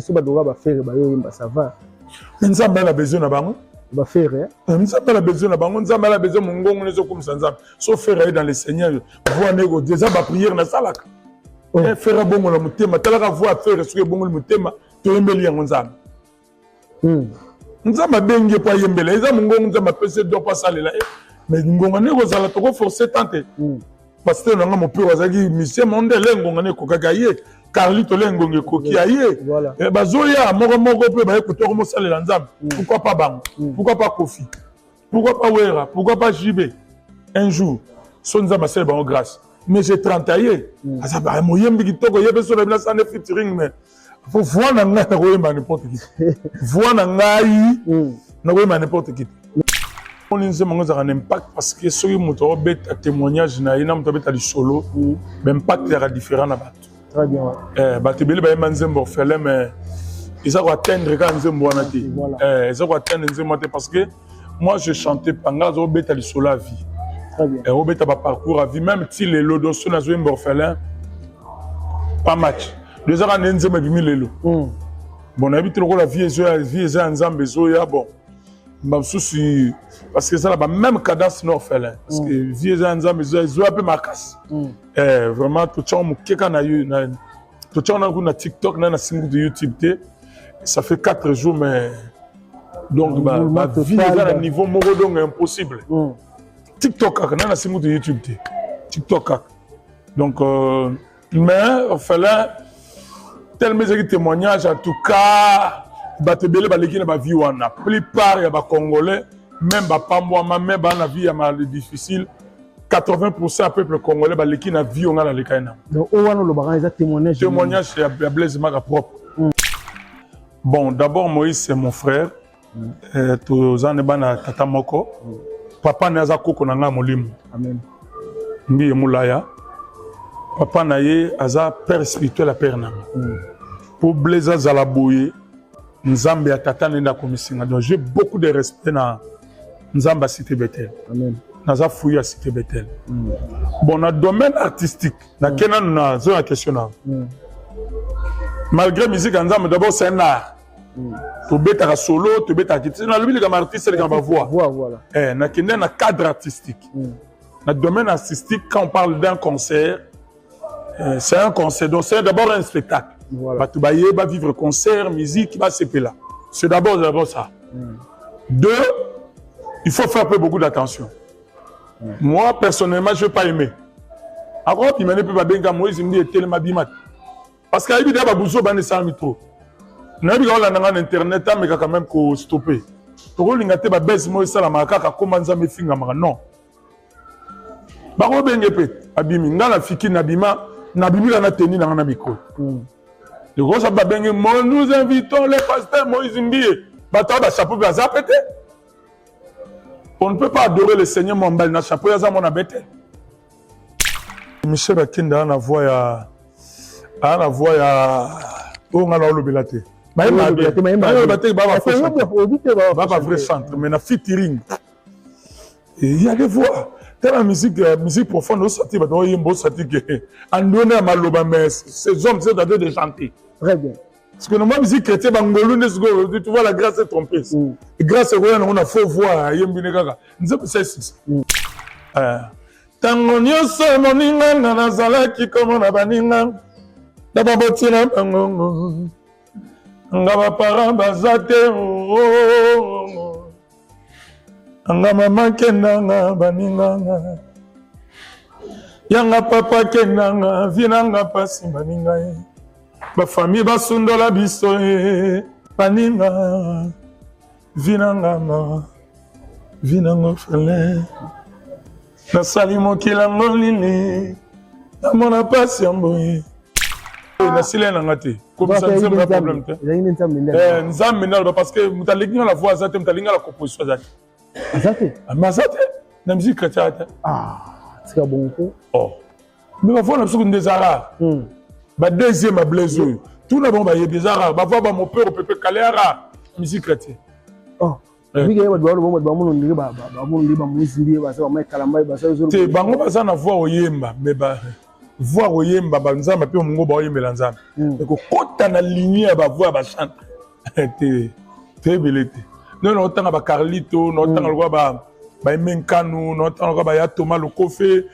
So badoka baFerre bayoyemba, ça va. Mais Nzambe ala besoin na bango. BaFerre. Nzambe ala besoin na bango. Nzambe ala besoin mongongo nezokumisa Nzambe. So Ferre aye dans le Seigneur, voix ndeko eza baprière nasalaka. Oh. Ferre abongola motema, talaka voix Ferre soki ebongoli motema, toyembeli yango Nzambe. Nzambe abengi ye mpo ayembela, eza mongongo Nzambe apesi ye do mpo asalela ye. Mais ngonga nde kozala, tokoforce tant te. Pasteur na nga mopero azalaki musicien mondele, ngonga nde ekokaki aye. Carlito le ngonga ekoki aye. Bazoya moko moko mpe baye kotoko mosalela Nzambe. Pourquoi pas bango? Pourquoi pas Kofi? Pourquoi pas Wera? Pourquoi pas JB? Un jour so Nzambe asali bango grâce. Mais j'ai 30 aye aza moyembi kitoko, ye mpe so na bino asala nde featuring. Mais po voix na ngai nakoyemba n'importe qui, voix na ngai nakoyemba n'importe qui. Moni nzembo yango ezalaka na impact parce que soki moto akobeta témoignage na ye na moto abeta lisolo, baimpact ezalaka différent na bato. Très bien, ouais. Bato ebele bayemba nzembo orphelin, mais eza koatteindre kaka nzembo wana te. Eza koatteindre nzembo wana te parce que moi je chantais pa nga azobeta lisolo ya vie. Très bien. Obeta baparcours ya vie même ti lelo. Donc so nazoyemba orphelin, pas match do ezaka nde nzembo ebimi lelo. Bon, nayebi te lokola vie ezoya, vie eza ya Nzambe, ezoya. Bon, bamosusu parce que eza na bamême cadence na orphelin, parce que vie eza ya Nzambe ezoya mpe makasi. Vraiment totiango mokeka na totiango na na TikTok na singu de YouTube te. Ça fait 4 jours, mais donc bavie eza na niveau moko donc impossible. TikTok kaka na singu de YouTube te, TikTok kaka. Donc mais orphelin tellement ezalaki témoignage. En tout cas bato ebele baleki na bavie wana, plupart ya bacongolais même bapambwama, même baa na vie ya mal difficile. 80% ya peuple congolais baleki na vie oyo nga nalekai na. Donc oyo wana olobaka eza témoignage? Témoignage ya Blaise Maka propre. Bon, d'abord Moïse, c'est mon frère. Toza ne bana tata moko. Papa na ye aza koko na ngai molimo. Amen. Mbiye Molaya, papa na ye aza père spirituel ya père na nga. Po Blaise azala boye, Nzambe ya tata na ye nde akomisi nga. Donc j'ai beaucoup de respect na Nzambe ya Cité Betel. Amen. Naza fruit ya Cité Betel. Bon, na domaine artistique, nake nanu na zo na question na malgré musique ya Nzambe, d'abord c'est un art. Tobetaka solo, tobetaka kiti, nalobi likambo artiste, likambo bavoix. Voix, voilà. Nakende na cadre artistique. Na domaine artistique, quand on parle d'un concert, c'est un concert, donc c'est d'abord un spectacle. Bato bayeba vivre concert, musique, basepela, c'est d'abord ça. Deux, il faut faire un peu beaucoup d'attention. Moi personnellement, je vais pas aimer akobima ne mpe babenga Moïse Mbi etelema bima te, parce que ayebi deya babuzo bana esalami trop. Nayebi ka olanda nga na internet, ameka quand même kostopper. Tokolinga te babese moko esalamaka kaka komba Nzambe efingamaka. Non, bakobenge mpe abimi. Nga na fiki nabima, nabimi kaka na teni nanga na mikro. Ekosa babenge mo nous invitons le pasteur Moïse Mbiye, bato oyo bachapeau mpe aza pe te. On ne peut pas adorer le Seigneur mwambali na chapeau aza mwana bete. Michel Bakenda na voix ya aa na voix ya oyo nga na olobela te. Bayeba te baba vrai chantre, mais na featuring il y a des voix. Tala musique, musique profonde, osati bato oyemba, osati ke andone ya maloba, mais ces hommes c'est en train de chanter. Très bien. Parce que normalement musique chrétien bangolu nde sikoyo, tu vois, la grâce est trompeuse. Grâce ekoya nango na faux voix, ayembi ne kaka Nzambe sa succès. Ntango nyonso moninga nga nazalaki komona baninga na baboti na bangongo, nga baparent baza te, oh. Nga mama kendanga, baninga nga yanga papa kendanga, vie nanga pasi, baninga ye bafamille basundola biso ye, baninga vie nanga ma vie nango fele nasali mokili yango nini, namona pasi ya boye, nasili nanga te. Komisa nzembo ya problème te. Ezalaki nde Nzambe nde. Nzambe nde aloba, parce que moto aleki nga na voix aza te, moto alingi nga na composition aza te. Aza te? Mais aza te na musique chrétien te. Ah, tika bongo te. Oh, mais bavoix na biso nde eza rare. Badeuxième ya Blaise oyo, tuna bango bayebi, eza rare. Bavoix bamopero pepe kale ya rare musique chrétien. Oh. Biki bato baloba, bato bamona ndenge bamona nde bamoïse nde baza bama ekalamba baza. Te, bango baza na voix oyemba, mais ba Voix koyemba banzambe mpe mongo baoyembela Nzambe. Ekokota na ligne ya bavoix ya bachantre te, toyebele te. No, naotanga baCarlito, naotanga lokola baeme Nkanu, naotanga lokola baya Thomas Lokofe,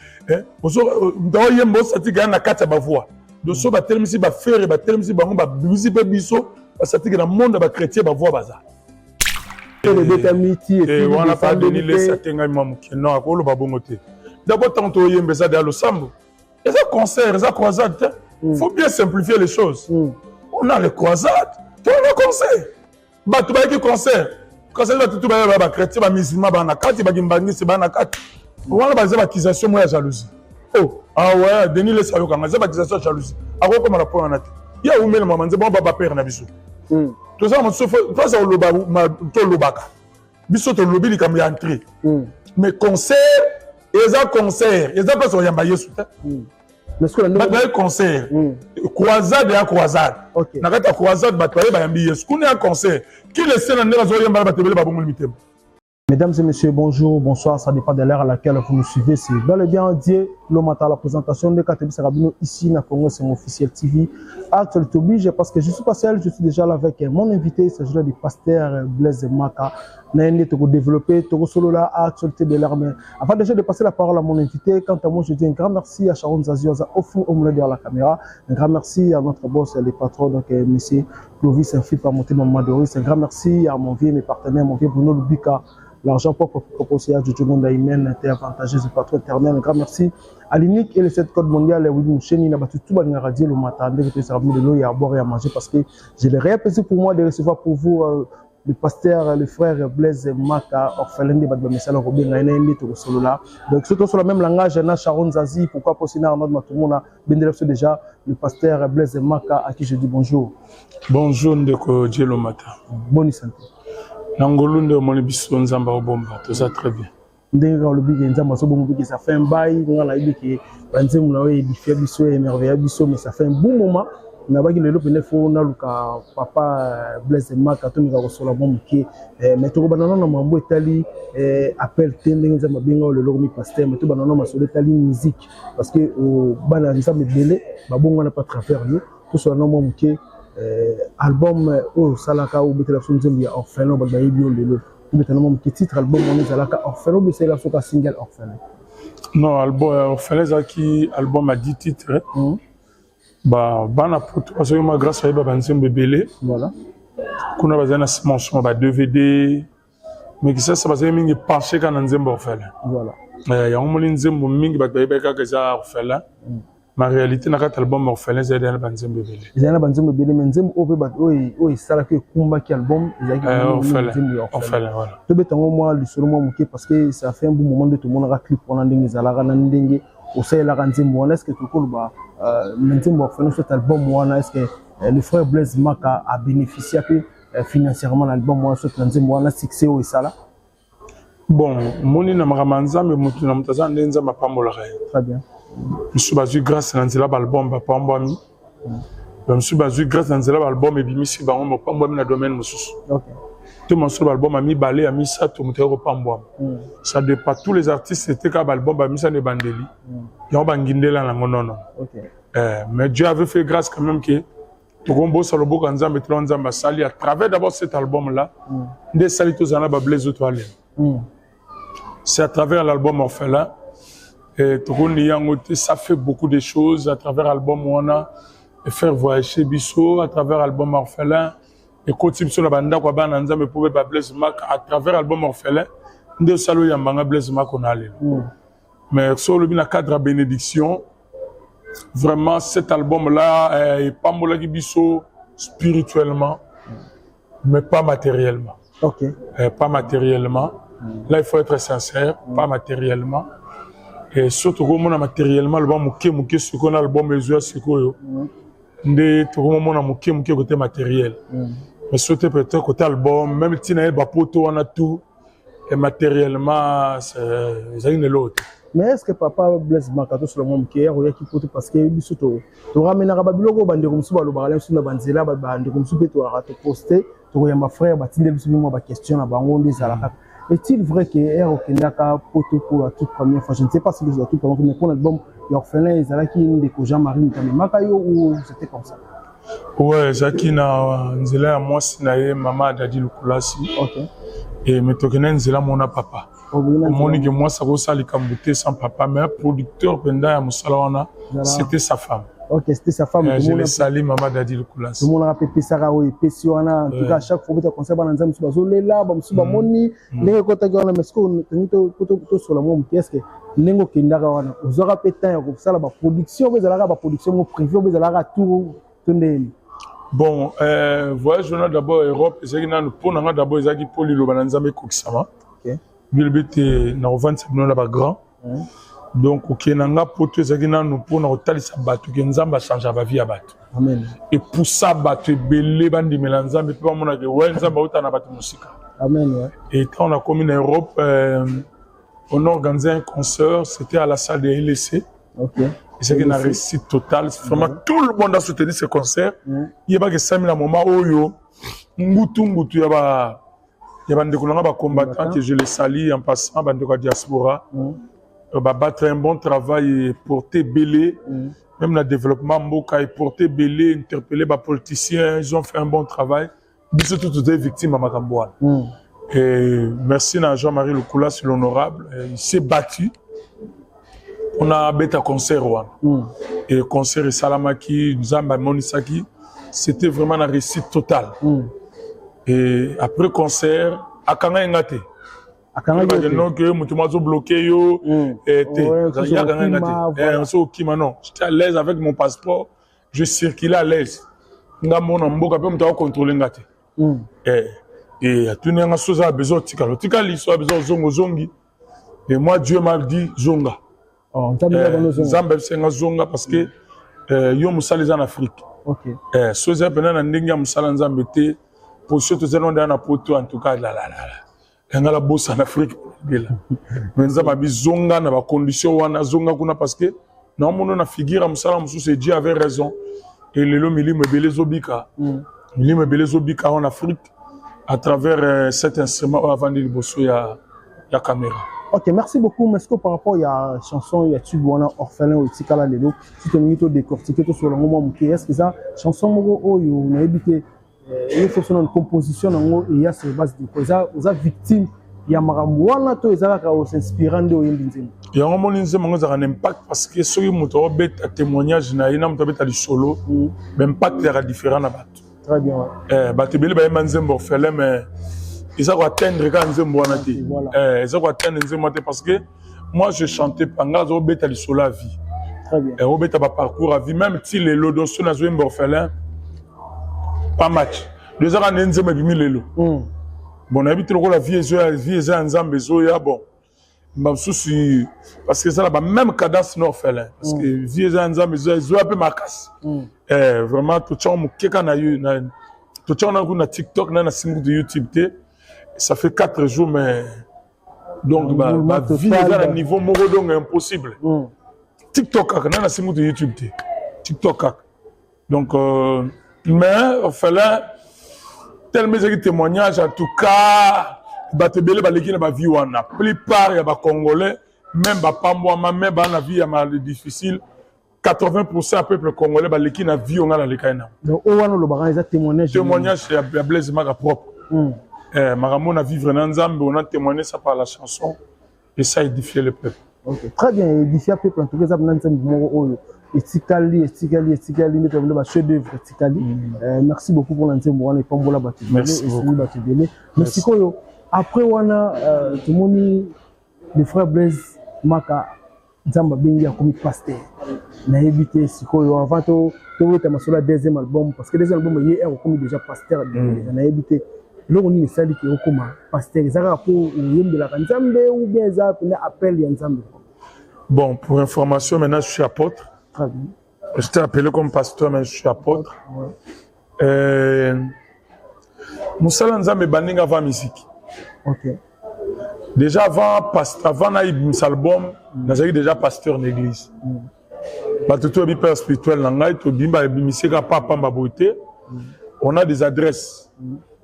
oyemba osatiki ya na kati ya bavoix. Donc so batelemisi baFerre, batelemisi bango, babimisi mpe biso basatiki na monde ya bachrétien, bavoix baza. Ebetami ti. Wana pa Denis Lesi atengami mwa moke. Non, akoloba bongo te. D'abord, ntango toyemba, eza deya losambo, eza concert, eza croisade te. Faut bien simplifier les choses. On a les croisades, tona concert. Bato bayaki concert kasi bato tu baya, bachrétien, bamusulman baa na kati, bakimbangisi baa na kati wana. Baza baccusation moko ya jalousie. Oh. Ah ouais, Denis Lesi ayokanga, eza baccusation ya jalousie. Akokoma na point wana te. Ye awumeli mama nzembo ba bapere na biso. Toza mosusu face oloba, tolobaka biso, tolobi likambo ya entrée. Mais concert eza concert, eza place oyamba Yesu te. Bato baye concert, croisade ya croisade. Na kati ya croisade, bato baye bayambi Yesu. Kuna ya concert kilese na ndenge azoyembala, bato ebele babongoli mitema. Mesdames et messieurs, bonjour, bonsoir, ça dépend de l'heure à laquelle vous nous suivez. C'est bel et bien Dieu, l'homme à la présentation de Katebisa Rabino ici, na Congo, c'est mon officiel TV. Actualité oblige parce que je suis pas seul, je suis déjà là avec mon invité, il s'agit là du pasteur Blaise Maka. Naende toko développer, toko solo la actualité de l'armée. Avant déjà de passer la parole à mon invité, quant à moi, je dis un grand merci à Sharon Zazioza au fond, au milieu derrière la caméra. Un grand merci à notre boss, le patron, donc, monsieur Clovis Infi par monter Maman Doris. Un grand merci à mon vieux, mes partenaires, mon vieux Bruno Lubika, l'argent propre proposé à Jojo Gonda Imen, était avantageuse, le patron éternel. Un grand merci à l'unique et le 7 code mondial, Willy Moucheni, n'a battu tout le radio le matin, dès que tu de l'eau et à boire et à manger parce que j'ai le réel plaisir pour moi de recevoir pour vous le pasteur, le frère Blaise Maka, orphelin de bato bamesala kobenga ye na ye nde tokosolola. Donc surtout sur le même langage na Sharon Zazi, pourquoi pas aussi na Arnaud Matumona Bendela biso déjà le pasteur Blaise Maka à qui je dis bonjour. Bonjour ndeko Dielo Mata. Bonne santé? Na ngolu nde omoni biso, Nzambe akobomba, toza très bien. Ndenge kaka olobi ke Nzambe azobongo mpe ke ça fait un bail, nga nayebi ke banzembo na oyo édifia biso, émerveilla biso, mais ça fait un bon moment nabaki lelo pene fo naluka papa Blaise Maka, tomeka kosola mwa moke. Mais tokobanda nano na mambo etali appel te, ndenge Nzambe abenga oyo lelo komi pasteur. Mais tobanda nano masolo etali musique parce que bana ya Nzambe ebele babongwana pa travers yo. Tosola nano mwa moke album oyo osalaka, obetela biso nzembo ya Orphelin, bato bayebi yo lelo. Tobetana mwa moke titre album wana, ezalaka Orphelin oyo esalela soka single Orphelin? Non, album Orphelin ezalaki album ya 10 titres. Ba bana poto bazoki ma grâce bayeba banzembo ebele. Kuna bazali na mention ba DVD, mais Kisasa bazali mingi penché kaka na nzembo Orphelin. Yango moni nzembo mingi bato bayebaki kaka eza Orphelin. Ma réalité, na kati album Orphelin ezali na banzembo ebele. Ezali na banzembo ebele, mais nzembo oyo mpe bato oyo esalaki, ekumbaki album, ezalaki nzembo ya Orphelin. Tobeta yango mwa lisolo mwa moke parce que ça fait un bon moment nde tomonaka clip wana, ndenge ezalaka na ndenge osalelaka nzembo wana. Est ce que tokoloba na nzembo ya Orphelin soit album wana, est ce que le frère Blaise Maka a bénéficié mpe financièrement na album wana soit na nzembo wana, succès oyo esala? Bon, omoni, na makambo ya Nzambe, motu na moto aza nde Nzambe apambolaka ye. Très bien. Mosusu bazwi grâce na nzela baalbum, bapambwami. Bamosusu bazwi grâce na nzela baalbum ebimisi bango, bapambwami na domaine mosusu. To mosusu baalbum ya mibale, ya misato, moto aye kopambwama. Ça dépend, tous les artistes ete kaka baalbum bamisano ebandeli yango bangindela nango, nono. Mais Dieu avait fait grâce quand même ke tokombosa loboko ya Nzambe tolo Nzambe asali à travers d'abord cet album là nde esali tozala na baBlaise oyo toalela. C'est à travers l'album Orphelin et tokoni yango te. Ça fait beaucoup de choses à travers album wana et faire voyager biso à travers album Orphelin, ekoti biso na bandako ya bana Nzambe mpo be baBlaise Maka. À travers album Orphelin nde osali oyambanga Blaise Maka na lelo. Mais so olobi na cadre ya bénédiction, vraiment cet album là epambolaki biso spirituellement, mais pas matériellement. Pas matériellement. Là, il faut être sincère. Pas matériellement et surtout komona matériellement, loba moke moke sikoyo na album ezwa sikoyo nde tokomomona moke moke côté matériel. Mais surtout peut-être côté album même, ntina ye bapoto wana tout et matériellement ezalaki na eloko te. Mais est ce que papa Blaise Maka, tosolola mwa moke, oyaki poto parce que biso toramenaka babiloko oyo bandeko mosusu balobaka na biso na banzela, bandeko mosusu mpe toyaka toposte, tokoyamba frère, batindeli biso mpe mwa baquestion na bango nde ezala kaka. Est-il vrai que ere okendaka poto pour la toute première fois, je ne sais pas si la toute première fois, mais pour l'album ya orphelin ezalaki ndeko Jean-Marie moto amemaka yo ou c'était comme ça? Ouais, ezalaki na nzela ya mwasi na ye, mama Dadi Lukulasi. E me tokende nzela mona papa. Omoni ke mwasi akosala likambo te sans papa, mais producteur mpenza ya mosala wana, c'était sa femme. Ok, c'était sa femme. Je le salue, mama Dadi Lukulasi. Tomonaka mpe epesaka oyo epesi wana. En tout cas, chaque fois obeta concert, bana Nzambe mosusu bazolela, bamosusu bamoni ndenge ekotaki wana. Mais sikoyo tolingi tosola mwa moke. Est-ce ndenge okendaka wana, ozwaka mpe temps ya kosala baproduction mpo ezalaka baproduction mo privé mpo ezalaka tour to ndeni? Bon, voyage wana d'abord Europe ezalaki nanu mpo na nga. D'abord ezalaki mpo liloba na Nzambe ekokisama. Bilobi ete na kovandisa bino na bagrand. Donc okende na nga poto ezalaki nanu mpona kotalisa bato ke Nzambe achangeaka bavie ya bato. Amen. Epusa bato ebele bandimela Nzambe mpe bamonaka we Nzambe auta na bato mosika. Amen, ouais. Et quand on a commis en Europe, on a organisé un concert, c'était à la salle de LSC. Et c'était une réussite totale. Vraiment, tout le monde a soutenu ce concert. Il y a pas que moment oyo ngutu ngutu ya ba ya bandeko na nga bacombattant, que je les salue en passant, bandeko ya diaspora, babattre un bon travail et porter belé, même le développement mboka et porter belé, interpeller ba politiciens, ils ont fait un bon travail. Biso tout était victime à makambo wana. Et merci à Jean-Marie Lukula, c'est l'honorable. Il s'est battu. On a beta concert wana. Et concert esalamaki, Nzambe amonisaki, c'était vraiment la réussite totale. Et après concert, akanga nga te. Akangaki yo te? Non, que moto mo azobloquer yo te. Ouais, ye akanga nga okima, te. Voilà. So okima, non, j'étais à l'aise avec mon passeport, je circulais à l'aise. Nga mona mboka mpe moto akocontrôle nga te. Et atuni nga so oza na besoin otikala, otikali, so besoin ozonga, ozongi. Et moi, Dieu m'a dit zonga. Oh, Nzambe ya bano zonga. Nzambe abisenga zonga parce que yo mosala eza na Afrique. So eza mpena na ndenge ya mosala Nzambe te, position tozali wana na poto, en tout cas lalalala yanga la bosa na Afrique bela. Mais Nzambe abi zonga na bacondition wana, zonga kuna parce que naomona na figure ya mosala mosusu. Et Dieu avait raison. Et lelo milimo ebele ezobika, milimo ebele ezobika en Afrique à travers cet instrument oyo avandi liboso ya caméra. Ok, merci beaucoup. Mais est-ce que par rapport ya chanson ya tube wana orphelin oyo etikala lelo, si tolingi todécortiquer, tosola yango mwa moke, est ce que eza chanson moko oyo nayebi te ye soso nano composition nango eya sur base de quoi? Eza oza victime ya makambo wana to eza kaka os'inspirer nde oyembi nzembo? Yango moni nzembo yango ezalaka na impact parce que soki moto aobeta témoignage na ye na moto abeta lisolo, baimpact ezalaka différent na bato. Très bien, ouais. Bato ebele bayemba nzembo orphelin, mais eza koatteindre kaka nzembo wana te. Eza koatteindre nzembo wana te parce que moi je chantais pa nga azobeta lisolo ya vie. Très bien. Obeta baparcours ya vie même ti lelo. Donc so nazoyemba orphelin, pas match do ezaka nde nzembo ebimi lelo. Bon, nayebi te lokola vie ezoya, vie eza ya Nzambe ezoya. Bon, bamosusu parce que eza na bamême cadence na orphelin parce que vie eza ya Nzambe ezoya mpe makasi. Vraiment totiango mokeka na yo totiango na kuna na TikTok na simbu de YouTube te. Ça fait 4 jours, mais donc ba, Enroulement ba vie total, eza na niveau moko donc impossible. TikTok kaka na simbu de YouTube te, TikTok kaka. Donc mais orphelin tellement ezalaki témoignage, en tout cas bato ebele baleki na bavie wana. Plupart ya bacongolais même bapambwama, même baa na vie ya mal difficile, 80 ya peuple congolais baleki na vie oyo nga nalekaki nango. Donc oyo wana olobaka eza témoignage? Témoignage ya Blaise Maka propre. Makambo na vivre na Nzambe, on a témoigné ça par la chanson et ça édifié le peuple. Ok, très bien, édifié peuple. En tout cas eza mpena nzembo moko oyo etikali, etikali, etikali nde tobende ba chef d'œuvre etikali. Merci beaucoup mpona nzembo wana, epambola bato ebele, Merci esungi beaucoup. bato ebele. Mais Merci. sikoyo après wana, tomoni le frère Blaise Maka, Nzambe abengi, akomi pasteur. Nayebi te sikoyo, avant tobeta masolo ya deuxième album, parce que deuxième album ye ere okomi déjà pasteur. Déjà nayebi te eloko nini esali ke okóma pasteur. Eza kaka mpo oyembelaka Nzambe ou bien eza mpena appel ya Nzambe? Bon, pour information, maintenant je suis apôtre. Très bien. J'étais appelé comme pasteur, mais je suis apôtre. Mosala Nzambe ebandinga avant musique. Déjà avant avant nayebimisa album, nazalaki déjà pasteur na église. Bato toyebi père spirituel na ngai, tobimi babimisi kaka pa pamba boye te. On a des adresses.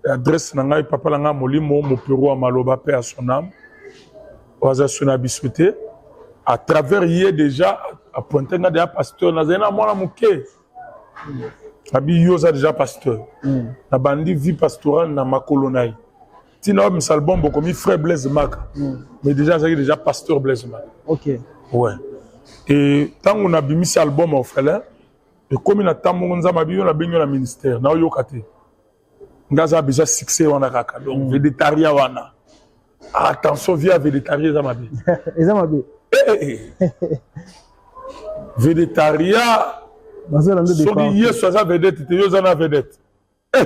Adresse na ngai, papa na ngai molimo mopero ya maloba, mpe ya son âme, oyo aza so na biso te. À travers ye déjà apointe nga déjà pasteur. Nazali na mwana moke, abi yo oza déjà pasteur. Nabandi vie pastorale na makolo na ye ntina oyo misala bon bokomi frère Blaise Maka. Mais déjà azalaki déjà pasteur Blaise Maka. Ouais, et ntango nabimisi album Orphelin, ekomi na ntango moko Nzambe abi yo nabengi yo na ministère. Naoyoka te, nga aza besoin succès wana kaka. Donc vedettariat wana, attention, vie ya vedettariat eza mabe. Eza mabe. Eh, eh, eh. Vedettariat, bazolanda. Soki Yesu aza vedette te, yo oza na vedette. Eh!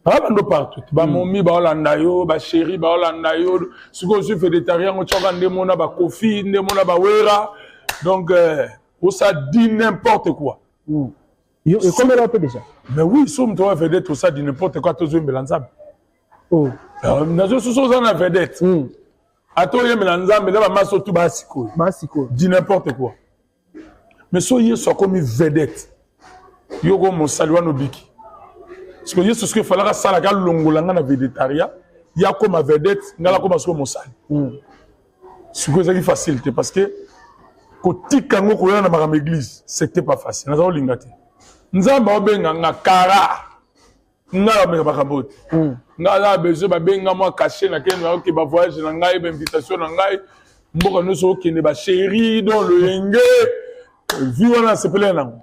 Baa bando partout, bamomi baolanda yo, bachéri baolanda yo. Sikoyo ozwi vedettariat yango, tiaka nde mona bakofi, nde mona bawera. Donc osa dit n'importe quoi. Ekomela mpe déjà? Mais oui, so moto oya vedette, osa dit n'importe quoi. Tozoyembela Nzambe. Oh. Nazo soso oza na vedette, ata oyembela Nzambe na bamasi otu baya sikoyo. Basikoyo. Dit n'importe quoi. Mais so Yesu akomi vedette, yo ko mosali wana obiki. Parce que Yesu soki efalaka asalaka, alongola nga na vedettariat, ye akoma vedette, nga nakoma sikoyo mosali. Sikoyo ezalaki facile te, parce que kotika yango, koya na makambo église, c'était pas facile. Naza kolinga te, Nzambe aobenga nga kara, nga nabenga makambo te. Nga aza besoin babenga mwa cachet, nakende, naoke bavoyage na ngai, bainvitation na ngai, mboka nyonso okende, bachéri, donc loyenge vie wana asepeleli nango.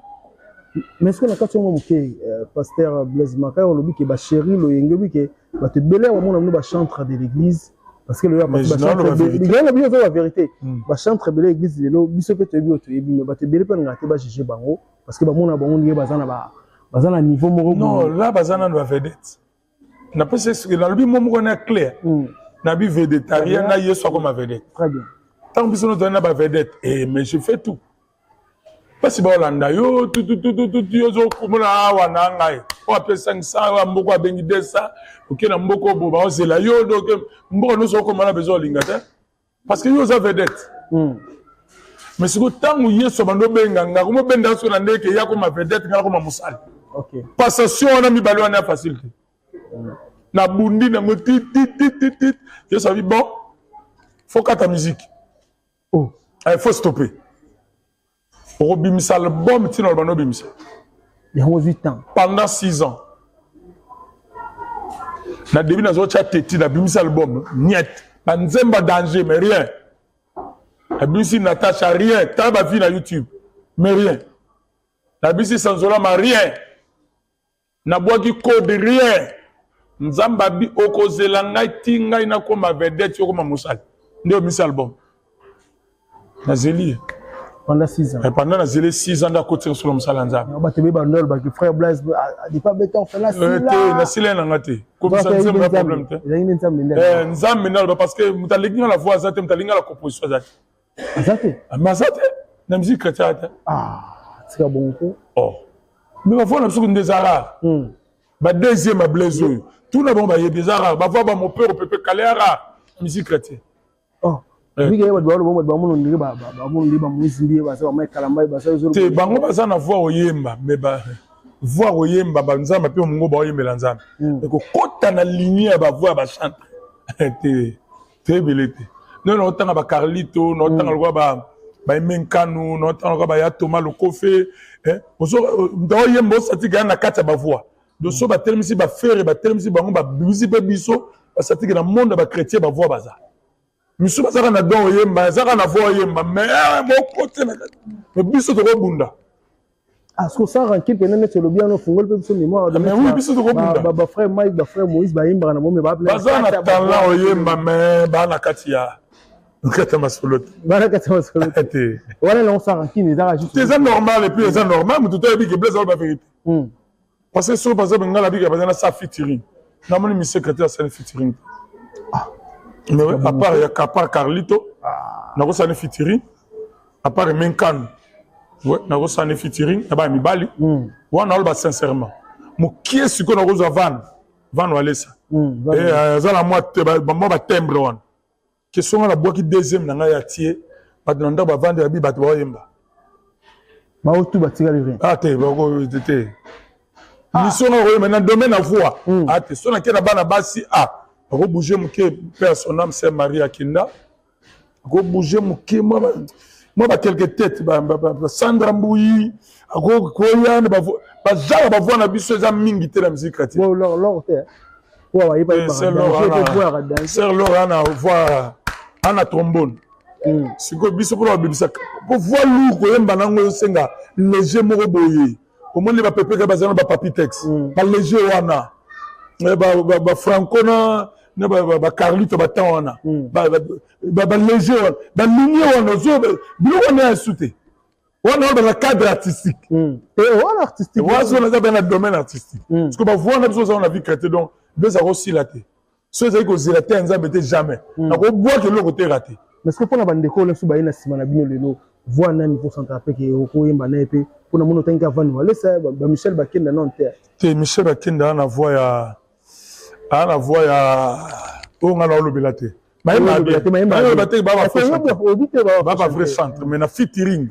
Mais soki na kati yango moke, pasteur Blaise Maka, olobi ke bachéri, loyenge, obi ke bato ebele bamona bino bachantre de l'église, parce que loyo Mais naloba vérité. Bino oza bavérité. Bachantre ebele église lelo, biso mpe toyebi oyo toyebi, mais bato ebele mpe alingaka te bajuge bango, parce que bamona bango ndenge baza na baza na niveau moko. Non, là baza nano bavedette. Napesi, nalobi mo moko na clair. Nabi vedettariat na Yesu akoma vedette. Très bien. Ntango biso no tozali na bavedette, eh, mais je fais tout, mpasi baolanda yo tututututu, yo ozokomona awa na ngai oyo apesangisa oyo mboka abengi 200, oke na mboka oyo baozela yo. Donc mboka nyonso okoma na besoin olinga te, parce que yo oza vedette. Mais sikoyo ntango Yesu abandi obenga nga, komobenda soki na ndenge ya koma vedette, nga nakoma mosali. Passation wana mibale wana ya facile te. Nabundi nango tititititit, Yesu abi bon, faut kata musique. Oh. Il faut stopper, okobimisa album ntina oloba nobimisa. Yango ozwi temps. Pendant 6 ans na début nazotya teti, nabimisi album niet, banzemba danger, mais rien. Nabimisi Natacha, rien. Tala bavues na YouTube, mais rien. Nabimisi Sanzolama, rien. Nabwaki code, rien. Nzambe abi okozela ngai ti ngai nakoma vedette, okoma mosali nde obimisi album. Nazeli ye. Pendant 6 ans. Et pendant nazeli 6 ans nde akotika solo mosala ya Nzambe. Bato ebele bando olobaki frère Blaise depuis abeta orphelin. Te, nasila ye nanga te. Komisa nzembo ya problème te. Ezalaki nde Nzambe nde. Nzambe nde aloba, parce que moto alingi nga na voix aza te, moto alingi nga na composition aza te. Aza te? Mais aza te na musique chrétien te. Ah, tika bongo ko. Oh, mais bavoix na biso nde eza rare. Badeuxième ya Blaise oyo, tuna bango, bayebi, eza rare. Bavoix bamopero pepe kale ya rare na musique chrétien. Oh. Bika ye bato baloba, bato bamona ndenge bamona nde bamoïse nde baza bamai kalamba baza. Te, bango baza na voix oyemba, mais ba voix oyemba banzambe mpe mongo baoyembela Nzambe. Ekokota na ligne ya bavoix ya bachantre te, toyebele te. Nde naotanga bacarlito, naotanga lokola baemenkanu, naotanga lokola baya Thomas Lokofe, moto aoyemba osatika ya na kati ya bavoix. Donc so batelemisi bafere, batelemisi bango, babimisi mpe biso basatiki na monde ya bachrétien, bavoix baza misu, bazaka na don oyemba, azaka na voix oyemba, mais moko te na kati. Mais biso tokobunda. Ah, ce que sans rancune pene neti olobi wana, ofungoli mpe biso mémoire. Mais oui, biso tokobunda. Bafrère Mike, bafrère Moïse bayembaka na bango, mais baza na talent oyemba, mais baa na kati ya masolo te. Baa kati ya masolo te. Wana nango sans rancune, ezaka juste. Eza normal, et puis eza normal, moto to ayebi ke Blaise aloba vérité. Parce que soki par exemple ngai nabika baza na sa featuring, namoni mi secrétaire asali featuring te. Mais à part ya à part Carlito, nakosala featuring, à part Menkano, ouais, nakosala featuring na bana mibali wana. Aloba sincèrement mokie, sikoyo nakozwa van walesa, aza na mwa batimbre wana. Question nga nabwaki deuxième na ngai ya tie, bato na ndako bavandi, babi bato baoyemba. Baotu batikali rien. Ah te, te, mission nga koyemba na domaine ya voix. Ah te, so nake na bana basi, ah, bakobouge moke. Mpe ya son âme, sœur Marie Akinda. Akobouge moke mwa ba quelque tête, Sandra Mbuyi akoya, bazala bavoix na biso eza mingi te na musique chrétienne. Sœur Laure ana voix, ana trombone. Sikoyo biso mpona babebisa po voix lourd, koyemba nango ezosenga léger moko boye. Omoni bapepeka baza na bapapi tex, baléger wana, bafranco na bacarlito, batan wana, baléger wana, baligne wana, biloko wana ya su te. Wana oyo baza cadre artistique. Wana artistique. Wana eza bena domaine artistique, parce que bavoix na biso oza na vie chrétien, donc eza kosila te. So ezali kozela te ya Nzambe te, jamais nakobwaka eloko te raté. Mais ce que mpona bandeko nyonso baye na nsima na bino lelo, voix nani posantaka mpe ke okoyemba na ye mpe mpona mona otangi avani walesa, bamichel Bakenda nano te? Te, Michel Bakenda aa na voix ya, aa na voix ya oyo nga na olobela te. Bayemba te, baba vrai chantre, mais na featuring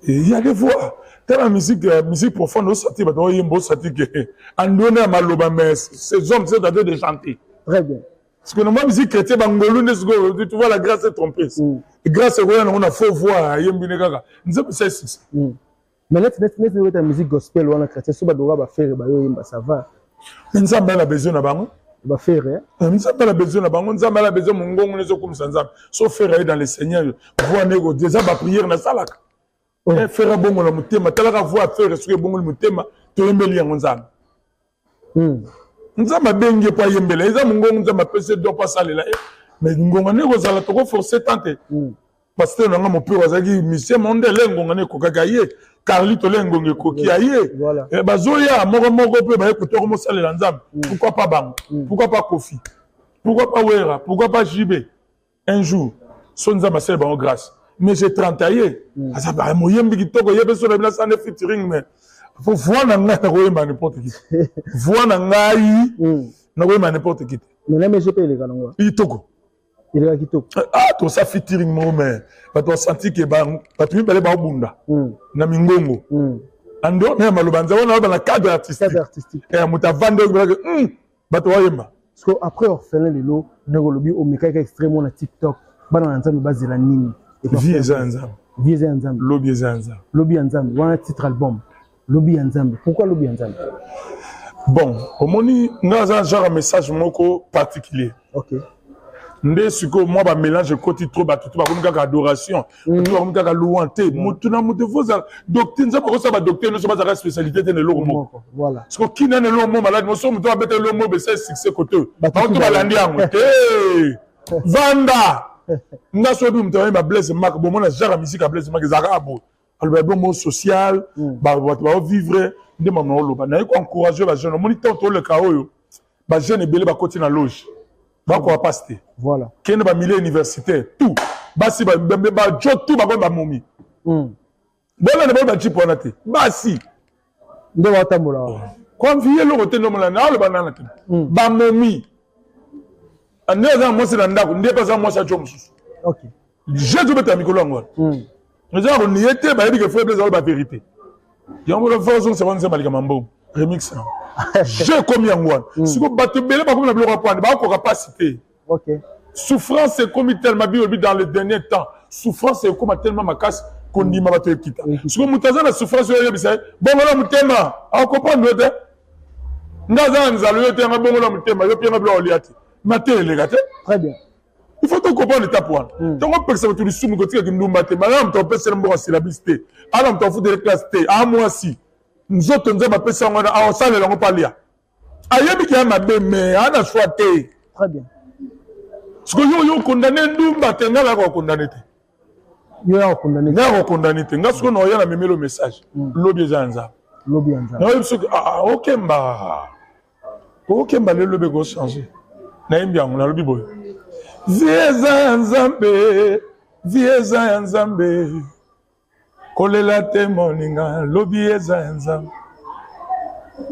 il y a des voix. Tala musique, musique profonde, osati bato oyemba, osati ke andone ya maloba, mais ces hommes sont en train de chanter. Très bien. Parce que na musique chrétien, bangolu nde sikoyo, tu vois, la grâce est trompeuse. Grâce ekoya nango na faux voix, ayembi ne kaka Nzambe sa succès. Mais neti oyeta musique gospel wana chrétien, so badoka baFerre bayoyemba, ça va. Mais Nzambe ala besoin na bango. BaFerre. Nzambe ala besoin na bango, Nzambe ala besoin mongongo nezokumisa Nzambe. So Ferre aye dans le Seigneur, voix ndeko eza baprière nasalaka. Ferre abongola motema, talaka voix Ferre soki ebongoli motema, toyembeli yango Nzambe. Nzambe abengi ye mpo ayembela, eza mongongo Nzambe apesi ye don mpo asalela ye, mais ngonga nde kozala tokoforce tant te. Pasteur nanga mopero azalaki musicien mondele, ngonga nde ekokaki aye. Carlito le ngonga ekoki aye. Bazoya moko moko mpe baye kotoko mosalela Nzambe. Pourquoi pas bango? Pourquoi pas Kofi? Pourquoi pas Wera? Pourquoi pas JB? Un jour so Nzambe asali bango grâce. Mais j'ai 30 aye aza moyembi kitoko, ye mpe so na bino asala featuring, mais po voix na ngai nakoyemba n'importe qui, voix na ngai nakoyemba n'importe qui te. Mais na mg mpe eleka nango. Kitoko. Eleka kitoko. Ah, tosa featuring moko, mais bato basanti ke bato mibale baobunda na mingongo ando na ya maloba Nzambe wana na cadre artistique, moto avandi oyo, bato bayemba. Parce que après Orphelin lelo, ndenge olobi, omekaki extrêmement na TikTok, bana na Nzambe bazela nini? Vie eza ya Nzambe. Vie eza ya Nzambe. Lobi eza ya Nzambe. Lobi ya Nzambe wana titre album, Lobi ya Nzambe. Pourquoi Lobi ya Nzambe? Bon, omoni nga aza genre ya message moko particulier. Nde sikoyo mwa bamélange ekoti trop, bato to bakomi kaka adoration, bato bakomi kaka louange te. Motu na motu fozala docteur. Nzambe akosala badocteur nyonso bazalaka spécialité te na eloko moko. Siko kina na eloko mo maladi moso, moto abeta eloko mo besa succès kote oyo, bango to balandi yango te. Vanda nga so oyebi moto ayemba Blaise Mark, bomona genre ya musique ya Blaise Mark ezalaka boye, aloba bongo social, bato baovivre nde mama oloba. Naye koencourage bajeune. Omoni ntango toleka oyo, bajeune ebele bakoti na loge, bakoka pasi te. Kende bamilieu universitaire, tout basi bajo, tout bakomi bamomi. Bolanda boyo bajipe wana te, basi. Nde batambola. Koenvie eloko te, ndomona naoloba nana te. Bamomi nde aza na mwasi na ndako, nde mpe aza mwasi ajo mosusu. Je tobeta mikolo yango wana, eza na konie te, bayebi ke frère Blaise aloba vérité. Yango fo ozongisa wana Nzambe alika mambongo remix yango je ekomi yango wana. Siko bato ebele bakomi na biloko ya pwani, bakokoka mpasi te. Souffrance ekomi tellement, bilobi dans le dernier temps souffrance ekoma tellement makasi, kondima bato ekita. Siko moto aza na souffrance oyo, oyebisa ye bongola motema, akocomprendre yo te. Nga aza na nzala, yo te yanga bongola motema, yo mpe nga biloko olia te, mate eleka te. Très bien. Il faut tocomprendre étape wana. Ntongo opekisa bato lisumu, kotikaki ndumba te, bana moto apesela mbongo asilabisi te, ana moto afutele classe te, a mwasi nzoto Nzambe apesi yango wana, aosalela yango mpo alia, ayebi ke ya mabe, mais ana choix te. Très bien. Sikoyo yo yo okondane ndumba te, nga nayaka kokondane te. Yo ya kokondane. Nga kokondane te. Nga sikoyo na oya na memelo message, lobi eza ya Nzambe. Lobi ya Nzambe. Nayebi soki okemba, okemba lelo, lobi ekochange. Nayembi yango, nalobi boye: vie eza ya Nzambe, vie eza ya Nzambe, kolela te moninga, lobi eza ya Nzambe.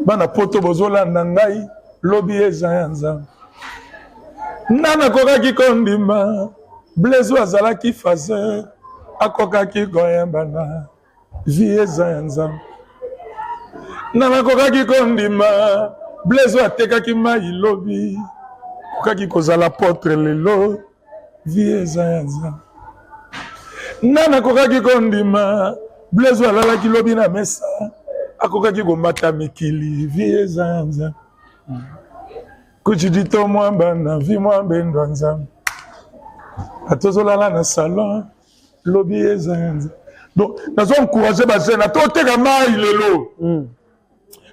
Bana poto bozolanda ngai, lobi eza ya Nzambe. Nga nakokaki kondima Blaise azalaki phaseur, akokaki koyembana vie eza ya Nzambe. Nga nakokaki kondima Blaise atekaki mai, lobi akokaki kozala apôtre lelo. Vie eza ya Nzambe. Nga nakokaki kondima Blaise oyo alalaki lobi na mesa akokaki komata mikili. Vie eza ya Nzambe. Kuchidito mwamba na vie mwambe ndwa Nzambe. Atozolala na salon lobi eza ya Nzambe. Donc nazo encourager ba jeunes ata oteka mayi lelo.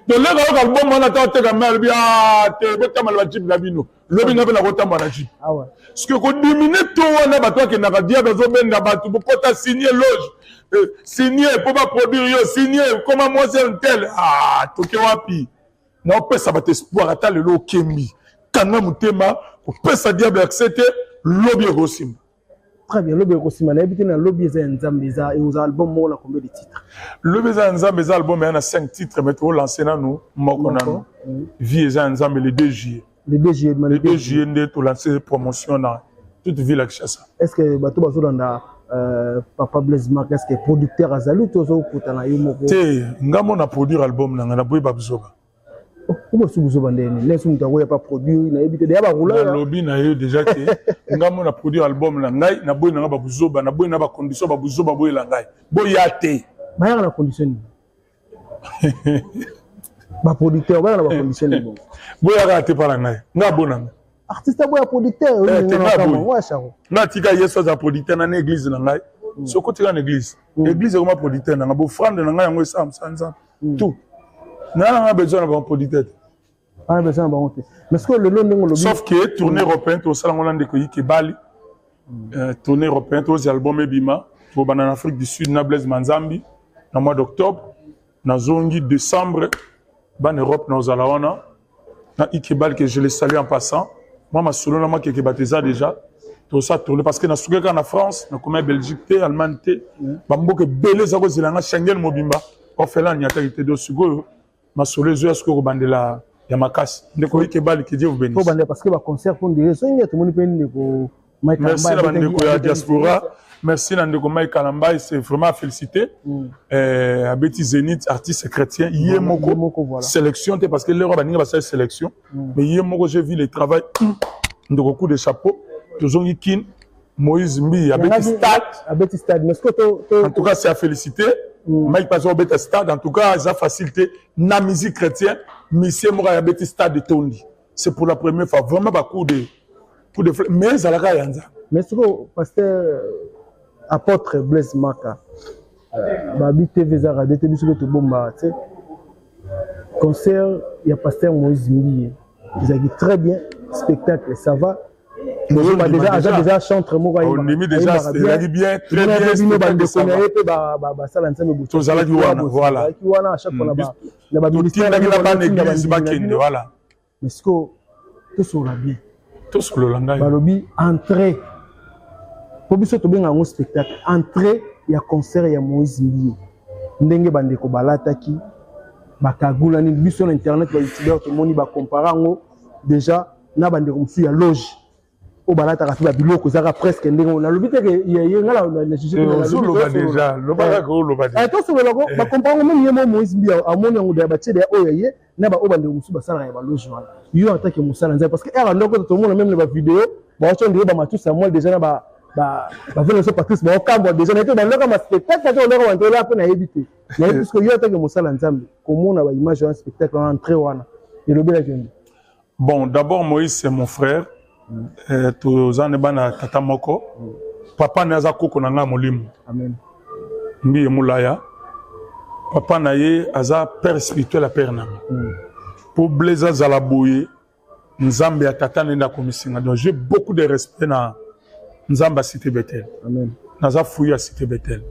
Donc leka yoka album wana ata oteka mayi alobi ah te botambola ba jeep na bino. Lobi nga mpe nakotambola na jeep. Ah ouais. Parce que kodimine to wana bato akendaka diable azobenda bato bokota signe loge signe mpo baproduire yo signe koma mwasi ya tel ah toke wapi naopesa bato espoir ata lelo okembi kanga motema kopesa diable accès te lobi ekosimba. Très bien, lobi ekosimba. Nayebi te na lobi eza ya Nzambe eza ekozala album moko na combien de titres? Lobi eza ya Nzambe eza album ya na 5 titres mais tolancer nanu moko nanu. Vie eza ya Nzambe le 2 juillet. Le 2 juillet, le 2 juillet nde tolancer promotion na toute ville ya Kinshasa. Est-ce que bato bazolanda Papa Blaise Marc, est-ce que producteur azali to ozokutana yo moko? Te, nga mo na produire album na nga na boyi babuzoba. Obo su buzoba ndeni nesi moto akoya pa produire nayebi te deya barula nalobi na yo déjà ke nga mo na produire album na ngai naboyi na nga babuzoba naboyi na bacondition babuzoba boyela ngai boya te. Bayaka na condition nini? Baproducteur bayaka na bacondition nini bongo? Boyaka te mpa na ngai nga bona nga artiste aboya producteur te nga boyi nga tika Yesu aza producteur na na église na ngai. Soki otika na église, église ekoma producteur na nga bofrande na ngai yango esala mosala Nzambe tout na nga besoin na bango producteur te. Ana besoin na bango te, mais sikoyo lelo ndenge olobi sauf que tournée européenne tosala ngo na ndeko Yike Bali. Tournée européenne tozia album ebima tobanda na Afrique du Sud na Blaise Manzambi na mois d'octobre nazongi décembre bana Europe nazala wana na Ike Bali que je le salue en passant. Moi masolo na makeke bato eza déjà tosa tourner parce que nasuki kaka na France nakoma Belgique te Allemagne te bamboka ebele eza kozela nga Schengen mobimba orphelin anyataki te. Donc sikoyo masolo ezoya sikoyo kobandela ya makasi ndeko Ike Bali, que Dieu vous bénisse. Kobandela parce que baconcert mpo ndire ezongi tomoni mpe ndeko Mike. Merci na bandeko ya diaspora, merci na ndeko Mike Kalambayi, c'est vraiment à féliciter. Abeti Zénith, artiste chrétien ye moko sélection te parce que lero baninga basali sélection mais ye moko j'ai vu le travail ndeko coup de chapeau. Tozongi kin Moïse Mbi abeti stade. Abeti stade, mais ce que to en tout cas c'est à féliciter. Mike Pazo abeta stade, en tout cas ça facilité na musique chrétienne monsieur moko abeti stade de Tondi, c'est pour la première fois vraiment ba coup de mais ezalaka ya Nzambe. Mais sikoyo pasteur apôtre Blaise Maka, babi TV eza radio te, biso mpe tobomba te. Concert ya pasteur Moïse Mbiye ezalaki très bien, spectacle ça va. Déjà aza déjà chantre moko. Ondimi déjà ezalaki bien, très bien. Bino bandeko na ye mpe basala Nzambe. Tozalaki wana, voilà. Wana à chaque fois na baministère na bana église bakende, voilà. Mais sikoyo tosolola bien. Tosolola ngai. Balobi entrée po biso tobenga yango spectacle, entrée ya concert ya Moïse Mbiye, ndenge bandeko balataki bakagula nini, biso na internet bayoutubeur tomoni bacompare yango déjà na bandeko mosusu ya loge oyo balataka mpe babiloko ezalaka presque ndenge. Nalobi te ke ye nga na juge. Déjà lobaka oloba. Tosololako bacompare yango même ye mo Moïse Mbiye amoni yango deya batie deya oyo ya ye na baoyo bandeko mosusu basalaka ya baloge wana. Yo en tant que mosala Nzambe, parce que ere ndoko tomona même na bavideo baotya ndenge bamatu Samuel déjà na bavene so Patrice baokambwa déjà na ye te bandaka ma spectacle te bandaka bantola mpe nayebi te nayebi puisque yo en tant que mosala Nzambe komona baimage wana, spectacle wana, entrée wana elobelaki yo nde? Bon, d'abord Moïse c'est mon frère. Toza ne bana tata moko. Papa na aza koko na ngai molimo. Amen. Mbiye Mulaya. Papa na ye aza père spirituel ya père na nga. Po Blaise azala boye, Nzambe ya tata nde akomisi nga. Donc j'ai beaucoup de respect na Nzambe ya Cité Bethel. Amen. Naza fruit ya Cité Bethel.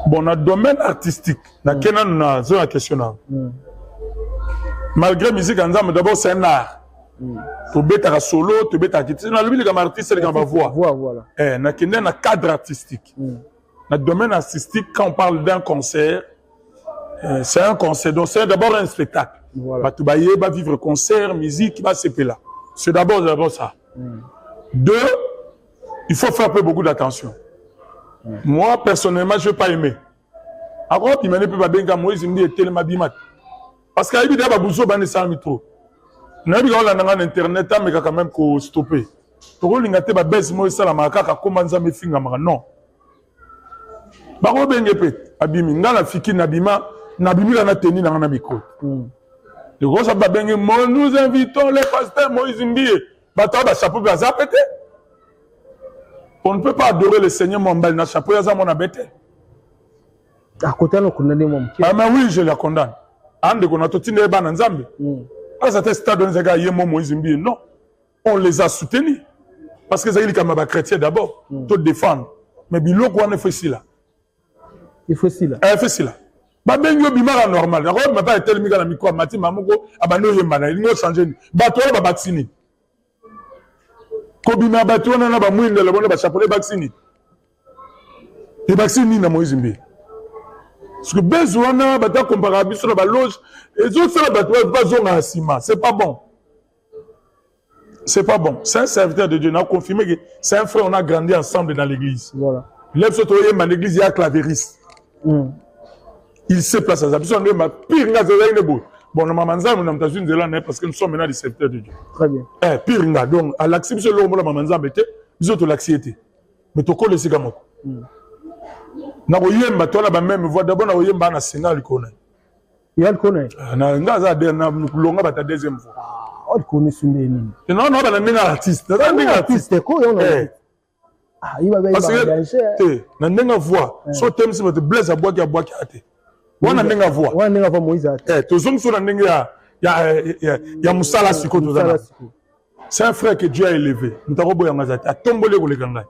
Bon, na domaine artistique, na nanu na zo na question na. Malgré musique ya Nzambe, d'abord c'est un art. Tobetaka solo, tobetaka kiti. Nalobi likambo artiste likambo bavoix. Voix, voilà. Nakende na cadre artistique. Na domaine artistique, quand on parle d'un concert, c'est un concert. Donc c'est d'abord un spectacle. Bato baye ba vivre concert, musique, basepela. C'est d'abord ça. Deux, il faut faire un peu beaucoup d'attention. Moi, personnellement, je ne vais pas aimer. Akobima mpe babenga Moïse Mbi etelema bima te parce que ayebi deya babuzo bana esalami trop. Nayebi ka olanda nga na internet ameka quand même kostopper. Tokolinga te babese moko esalamaka kaka komba Nzambe efingamaka, non. Bakobenge mpe abimi, nga na fiki nabima, nabimika na teni nanga na micro. Ekosa babenge mo, nous invitons le pasteur Moïse Mbiye. Bato ya bachapeau mpe aza pe te. On ne peut pas adorer le Seigneur mwambali na chapeau aza mwana bete. Akota na condamner mwa moke. Ah mais oui, je la condamne. Andeko na totinda ye bana Nzambe. Aza te stade wana ezalaki ye mo Moïse Mbiye, non. On les a soutenus parce que ezalaki likambo ya bachrétien d'abord. To défendre, mais biloko wana efo esila. Il faut esila. Efo esila. Babengi yo, bimaka normal. Nakoyebima mpe etelemi kaka na micro, amati ma moko, abandi oyemba na elingi ochange nini? Bato wana babakisi nini? Kobima ya bato wana na bamwindela bona bachapelet ebakisi nini? Ebakisi nini na Moïse Mbiye? Parce que base wana bato akompaka biso na baloge, ezosala bato bazonga na nsima. C'est pas bon, c'est pas bon. C'est un serviteur de Dieu. On a confirmé que c'est un frère, on a grandi ensemble dans l'église. Voilà. Lève ce toyemba l'église, il y a clavériste. Il sait place à ça. Biso nde pire nga zela ine boye. Bon, na mama Nzambe na mtazu nzela na, parce que nous sommes maintenant des serviteurs de Dieu. Très bien. Eh, pire nga donc alakisi biso eloko mona mama Nzambe te, biso tolakisi ye te. Mais tokola esika moko. Na koyemba to na ba même voix, d'abord na koyemba na Sénat likolo na ye. Ya likolo na ye. Na nga aza de na longa bata deuxième voix. Ah, likolo na sunde nini? Non, non, bana ndenge artiste. Naza ndenge artiste. Ko yo na. Ah, il va Parce que te na ndenge voix, so temisi bato Blaise abwaki abwaki ate. Wana ndenge voix. Wana ndenge voix Moïse ate. Eh, tozongi so na ndenge ya mosala sikoyo toza na. C'est un frère que Dieu a élevé. Moto akoboyanga aza te. Atomboli koleka ngai.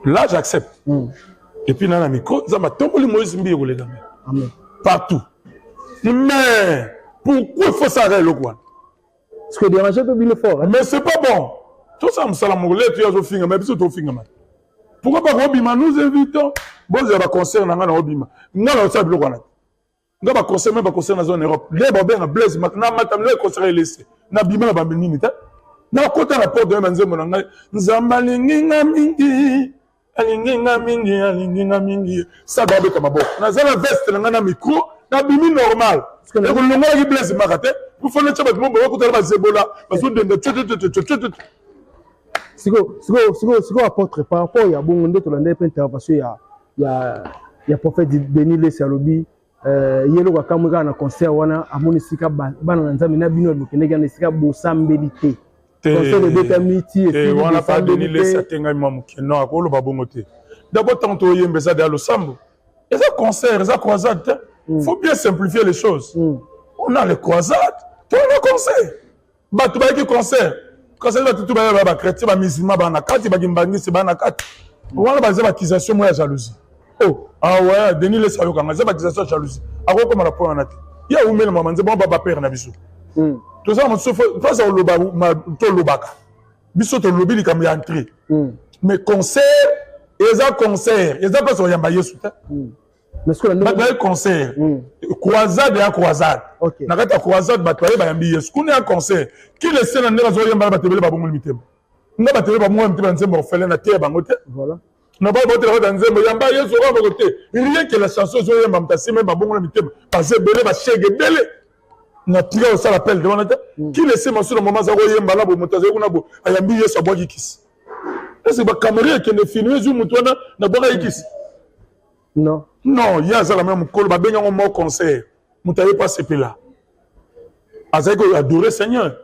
Là, j'accepte. Et puis, na micro, Nzambe atomboli Moïse Mbiye koleka ngai. Amen. Partout. Mais pourquoi il faut ça eloko wana? Parce que déranger peu bino fort. Hein? Mais c'est pas bon. Tout ça mosala moko letu azofinga, mais biso tofingama. Pourquoi pas kobima, nous invitons. Bozela baconcert na ngai na obima. Ngai na osala biloko wana. Nga baconcert, me baconcert na zone Europe. Le babenga Blaise na matam le concert elese. Na bima na bambi nini te. Nakota na porte na nzembo na ngai. Nzambe alingi nga mingi. Alingi nga mingi, alingi nga mingi. Sa babeta maboko. Naza na veste na ngai na micro, nabimi normal. Ekolongolaki Blaise Maka te. Pufana tya bato moko bakutana bazebola, bazodenda tyo. Siko apôtre, par rapport ya bongo nde tolandaki mpe intervention ya prophète Denis Lessi, alobi ye eloko akamwi kaka na concert wana, amoni esika bana na Nzambe na bino bokendeki wana, esika bosambeli te, concert ebetami ti esili. Wana pa Denis Lessi atengami mwa moke. Non, akoloba bongo te. D'abord, ntango toyemba, eza deya losambo, eza concert, eza croisade te. Faut bien simplifier les choses. On a les croisades, to na concert. Bato bayaki concert kasi bato tu baya, bachrétien, bamusulman baa na kati, bakimbangisi baa na kati wana. Baza baccusation moko ya jalousie. Oh. Ah ouais, Denis Lessi ayokanga, eza baccusation ya jalousie. Akokoma na point wana te. Ye awumeli mama Nzambe, bango bapere na biso. Toza mosusu place koloba, tolobaka biso, tolobi likambo ya entrée. Mais concert eza concert, eza place koyamba Yesu te. Bato baye concert, croisade ya croisade, na kati ya croisade bato baye bayambi Yesu. Kuna ya concert kilese na ndenge azoyemba na bato ebele babongoli mitema. Nga bato ebele babongoli mitema na nzembo orphelin na teya bango te. Na bao baotela kaka nzembo yamba Yesu oka moko te. Rien que la chanson ezoyemba, moto asima babongola mitema, baza ebele, bashege ebele. Na tika kosala appel de wana te. Kilese masu na mama aza koyemba na bo, moto azali kuna bo ayambi Yesu, abwaki kisi. Ese bakamera ekende filme, ezwi moto wana nabwakaki kisi? Non. Non, ye azala meme mokolo babengi yango mo concert, moto aye po asepela, azalaki koadore Seigneur,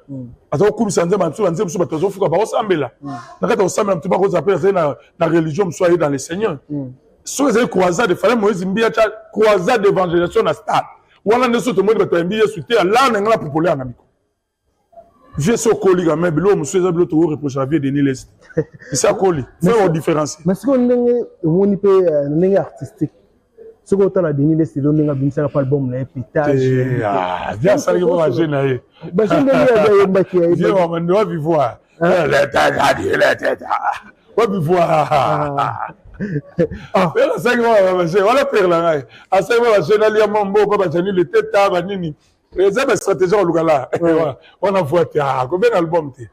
aza kokumisa Nzambe. Mosusu banzembe mosusu bato bazofuka, bakosambela na kati ya kosambela, motu bakozala mpe azali na religion mosusu, aye dans le Seigneur. Soki ezali croisade, fallait Moïse Mbiye atya croisade d'évangélisation na stade wana nde. Soki tomoni bato bayembi Yesu te, ala na ngai na popolaire na micro. Vieux so okoli quand même, biloko mosusu eza biloko tokoreproche na vieux Denis Lessi, esi akoli, faut différencier. Mais sikoyo ndenge omoni mpe na ndenge artistique, soki otala Denis Lessi lelo, ndenge abimisaka pa album na ye Pétage. Vieux asalaki mpo baje na ye. Baje ndenge ayembaki. Vieux wamande wapi voi, wapi voi? Asalaki mwa baje wana, pere na ngai asalaki mwa baje nalia mwa mbo mpo bajani leteta banini, eza bastratégie koluka la wana voi te. Kobenga album te.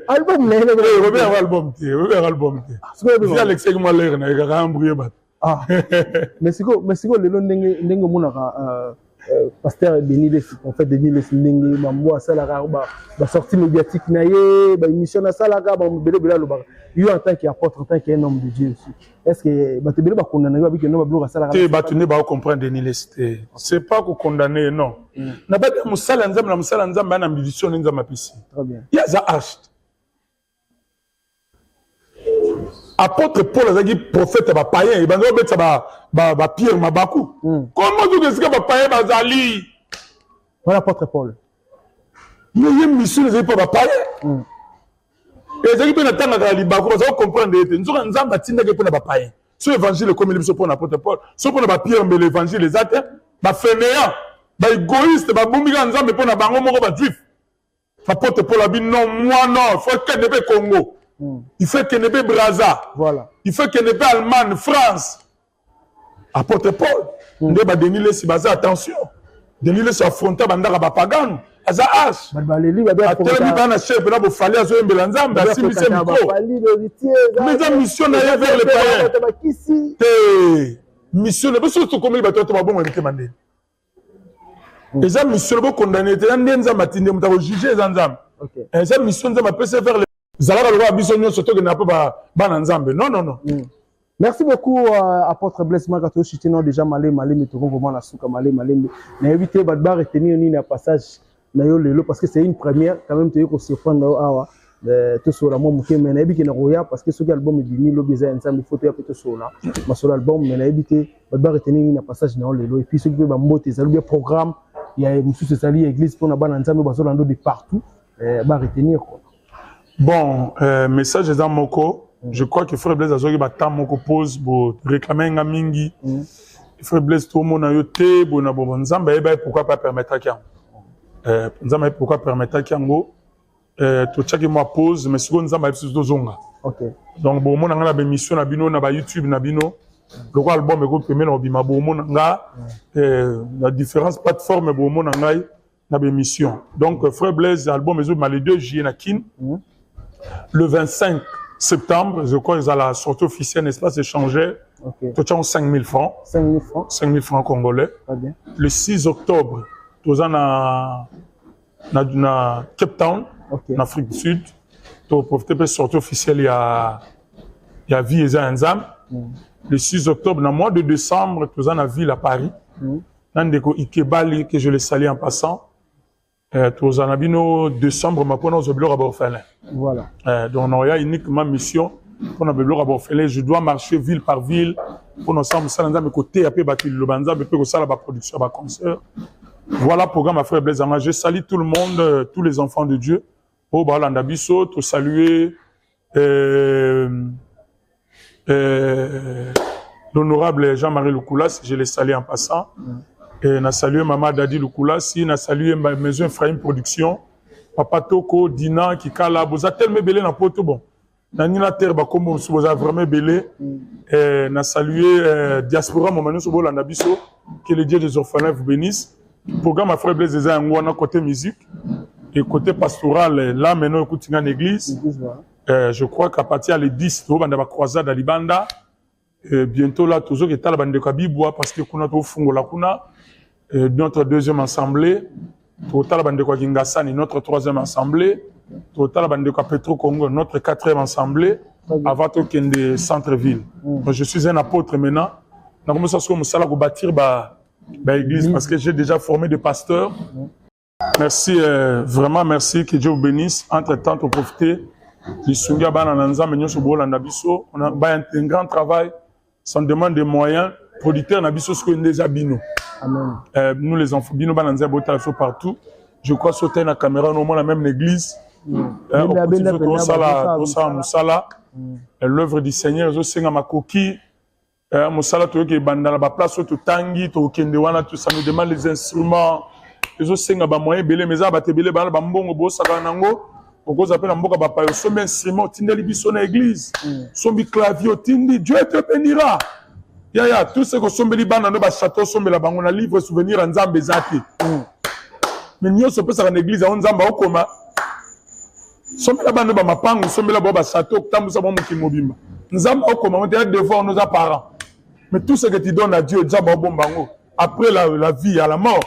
Album na ye. Kobenga album te, kobenga album te. Vieux alexaki mwa lere na ye kaka embrouye bato. Mais sikoyo lelo, ndenge omonaka Pasteur Denis Lessi, prophète Denis Lessi, ndenge mambo asalaka, ba sortie médiatique na ye, ba émission asalaka, ba ebele ebele alobaka. Yo, en tant qu'apôtre, en tant qu'un homme de Dieu aussi, est-ce que bato ebele bakondana yo, babiki no babiloko asalaka? Te, bato nde bakocomprendre Denis Lessi te. C'est pas kokondamner, non. Na bato ya mosala ya Nzambe, na mosala ya Nzambe, aya na mission nde Nzambe apesi. Très bien. Ye aza arche. Apôtre Paul azalaki prophète ya bapayen, ebandi obetisa bapierre mabaku. Koma soki esika bapayen bazali. Voilà, apôtre Paul. Ye mission ezali mpo bapayen. Ezalaki mpe na ntangaka ya libaku, baza kocomprendre ete nzoka Nzambe atindaki mpo na bapayen. So évangile ekomeli biso mpo na apôtre Paul, so mpo na bapierre, mbele évangile eza te. Bafainéant, baégoïste, babombi kaka Nzambe mpo na bango moko, bajuif. Apôtre Paul abi: non, moi non, il faut kende mpe Congo, il faut kende mpe Braza, il faut kende mpe Allemagne, France. Apôtre Paul nde baDenis Lessi baza. Attention, Denis Lessi affronta bandaka bapagano, aza arche. Bato baleli. Atelemi bana chef mpena bofali, azoyembela Nzambe, asimbisi micro, mais eza mission na ye vers le payen te. Mission na biso, tokomeli bato bato babongo mitema ndeni. Eza mission, bokondane te, ya nde Nzambe atindi. Moto akojuge eza Nzambe. Eza mission Nzambe apesi vers le zalaka lokola biso nyonso tokendaka mpo bana Nzambe. Non, non, non. Merci beaucoup, apôtre Blaise Maka. Toshiti no déjà malé malé, toko vraiment na suka malé malé. Na éviter ba ba retenir ni na passage na yo lelo, parce que c'est une première quand même, toyei kosurprendre yo awa. Tosola mwa moke, mais nayebi ke na koya, parce que soki album ebimi lobi, eza ya Nzambe, faut toya mpe tosola masolo album. Mais nayebi te bato ba retenir nini na passage na yo lelo. Et puis soki mpe bambote ezali, bien, programme ya mosusu ezali ya église mpona bana Nzambe bazolanda de partout, ba retenir quoi. Bon, message eza moko. Je crois que frère Blaise azwaki batemps moko pause, bo réclame nga mingi. Frère Blaise, tomona yo te boye na bobo. Nzambe ayeba ye pourquoi pas permettraki yango. Nzambe ayebi pourquoi permettraki yango. Totiaki mwa pause, mais sikoyo Nzambe ayebi biso tozonga. Donc bomona nga na baémission na bino, na bayoutube na bino. Lokola album ekoki pembeni na kobima, bomona nga na différentes plateformes, bomona ngai na baémission. Donc frère Blaise, album ezobima le 2 juillet na Kine. Le 25 septembre, je crois, ezala sortie officielle, espace échangeur. Totiango 5000 francs. 5000 francs. 5000 francs congolais. Très bien. Le 6 octobre, toza na Cape Town, na Afrique du Sud. Toprofite mpe sortie officielle ya Vie eza ya Nzambe. Le 6 octobre, na mois de décembre, toza na ville à Paris. Na ndeko Ikebali, que je le salue en passant. Toza na bino décembre ma mpona ozwa biloko ya baorphelin. Donc naoya uniquement mission mpona biloko ya baorphelin. Je dois marcher ville par ville mpona osala mosala Nzambe, koteya mpe bato liloba Nzambe, mpe kosala baproduction ya baconcert. Voilà programme ya frère Blaise Anga. Je salue tout le monde, tous les enfants de Dieu oyo baolanda biso. Tosalue l'honorable Jean-Marie Lukulas, je le salue en passant. Et na salué Mama Dadi Lukulasi, na salué ma maison Ephraim Production, Papa Toko, Dina, Kikala, boza tellement ebele na poto, bon. Nani na terre bakombo mosusu, boza vraiment ebele. Et na salué diaspora moma nyonso bolanda biso, que le Dieu des orphelins vous bénisse. Programme à frère Blaise eza yango wana côté musique et côté pastoral. Là maintenant écoute nga na église. Église, voilà. Je crois qu'à partir le 10 tobanda ba croisade à libanda. Bientôt là tozoki etala bandeko ya Bibwa, parce que kuna tofungola kuna notre deuxième assemblée. Totala bandeko ya Kingasani, notre troisième assemblée. Totala bandeko ya Petro Congo, notre quatrième assemblée, avant tokende centre ville. Donc, je suis un apôtre maintenant, nakomisa sikoyo mosala kobâtir ba baéglise, parce que j'ai déjà formé des pasteurs. Merci, vraiment merci, que Dieu vous bénisse. Entre temps, toprofiter lisungi ya bana na Nzambe nyonso bolanda biso. On a ba un grand travail, ça demande des moyens. Producteur na biso sikoyo nde eza bino. Amen. Nous les enfants, bino bana Nzambe, botala biso partout. Je crois sauter na caméra nomona même l'église. Tosala tosala mosala, l'œuvre du Seigneur ezosenga makoki. Mosala toyoki ebanda na baplace oyo totangi, tokokende wana. Ça nous demande les instruments, ezosenga bamoyen ebele, mais eza bato ebele bana bambongo bosakana nango. Okozwa mpe na mboka bapaya, osombi instrument, otindeli biso na église, osombi clavier, otindi, Dieu te bénira. Yaya, tout ce kosombeli bana no bachateau, osombela bango na livre souvenir ya Nzambe eza te. Mais nyonso opesaka na église yango, Nzambe aokoma. Sombela bana no bamapango, osombela bao bachateau, otambusa bao mokili mobimba, Nzambe aokoma ngo te. Ya devoir noza parent, mais tout ce que tu donnes à Dieu, Nzambe aobomba yango. Après la vie ya la mort,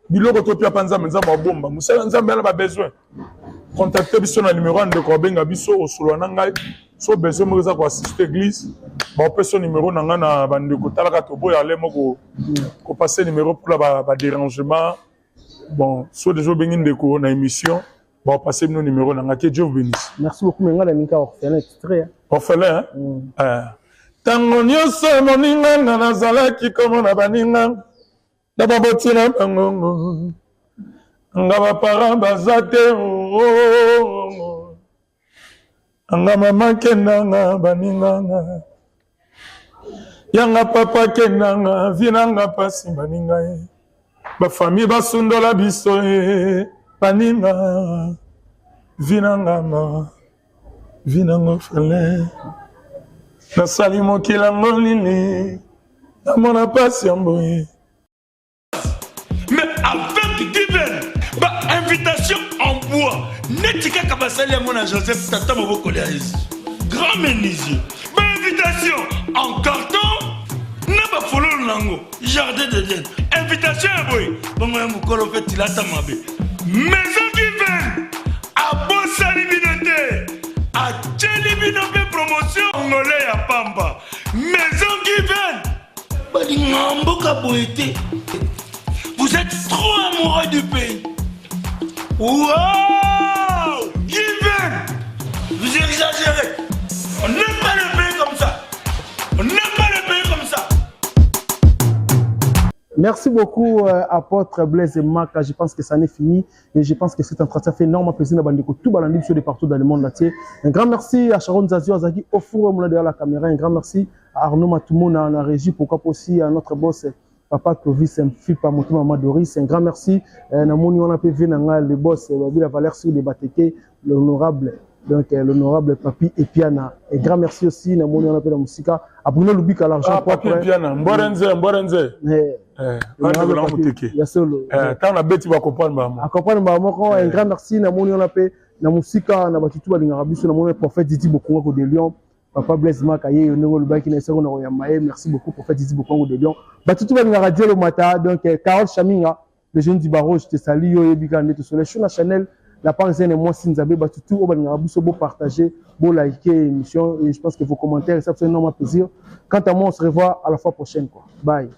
biloko topia mpa Nzambe, Nzambe abomba mosala, Nzambe ana babesoin. Contacte biso na numéro ya ndeko, abenga biso, osolola na ngai. So besoin moko eza koassiste église, baopesa numéro na ngai na bandeko. Talaka, toboya ale moko kopase numéro mpona badérangement. Bon, so déjà obengi ndeko na émission, baopase bino numéro na ngai. Que Dieu vous bénisse. Merci beaucoup. Mais ngai nalingi orphelin extrait. Orphelin, hein? Ntango nyonso moninga nga nazalaki komona baninga na baboti na bangongo, nga baparent baza te. Oh, nga mama kendanga, baninga yanga papa kendanga, vie nanga mpasi, baninga ye bafamille basundola biso ye, baninga vie nanga ma vie nanga orphelin. Nasali mokili yango nini, namona mpasi ya boye. Mais avec Given, bainvitation en bois neti kaka basali yango na Joseph, tata mobokoli ya Yesu, grand menuisier. Bainvitation en carton na bafololo nango, jardin d'Eden. Invitation ya boye bongo ya mokolo mpe tilata mabe. Maison Given abosani bino te, atieli bino mpe promotion ngole ya pamba. Maison Given balinga mboka boye te. Vous êtes trop amoureux du pays. Wow! Given! Vous exagérez. On n'aime pas le pays comme ça. On n'aime pas le pays comme ça. Merci beaucoup, apôtre Blaise Maka. Je pense que ça n'est fini. Et je pense que cet entretien fait énormément plaisir à bandeko tout balandi de partout dans le monde entier. Un grand merci à Sharon Zazio Azaki au four derrière la caméra. Un grand merci à Arnaud Matoumona en régie. Pourquoi pas aussi à notre boss, papa Clovis Mfipa Moto, Maman Doris. Un grand merci. Namoni on a PV nanga le boss, la valeur sur de Bateke, l'honorable. Donc, l'honorable Papi Epiana. Un grand merci aussi, namoni on appelle la musika, à Bruno Lubika, l'argent Ah, Papi propre. Epiana, Mborenze, Mborenze. Bandeko na moteke. Ya solo. Ntango nabeti bacomprendre bango. Accompagne bango moko. Un grand merci, namoni on appelle na musika, na batutu balingaka biso, namoni prophète Didi Bokongo de Lyon. Papa Blaise Maka ye ndenge olobaki na eseko na koyamba ye. Merci beaucoup, prophète Didi Bokongo de Lyon. Batutu balingaka Dielo Mata, donc Carole Chaminga, le jeune du barreau, je te salue. Yo yebi kaka nde tosole sur la chaîne la Parisienne, mwasi Nzambe. Batutu oyo balingaka biso, bo partager, bo liker émission et je pense que vos commentaires, ça fait énormément plaisir. Quant à moi, on se revoit à la fois prochaine, quoi. Bye.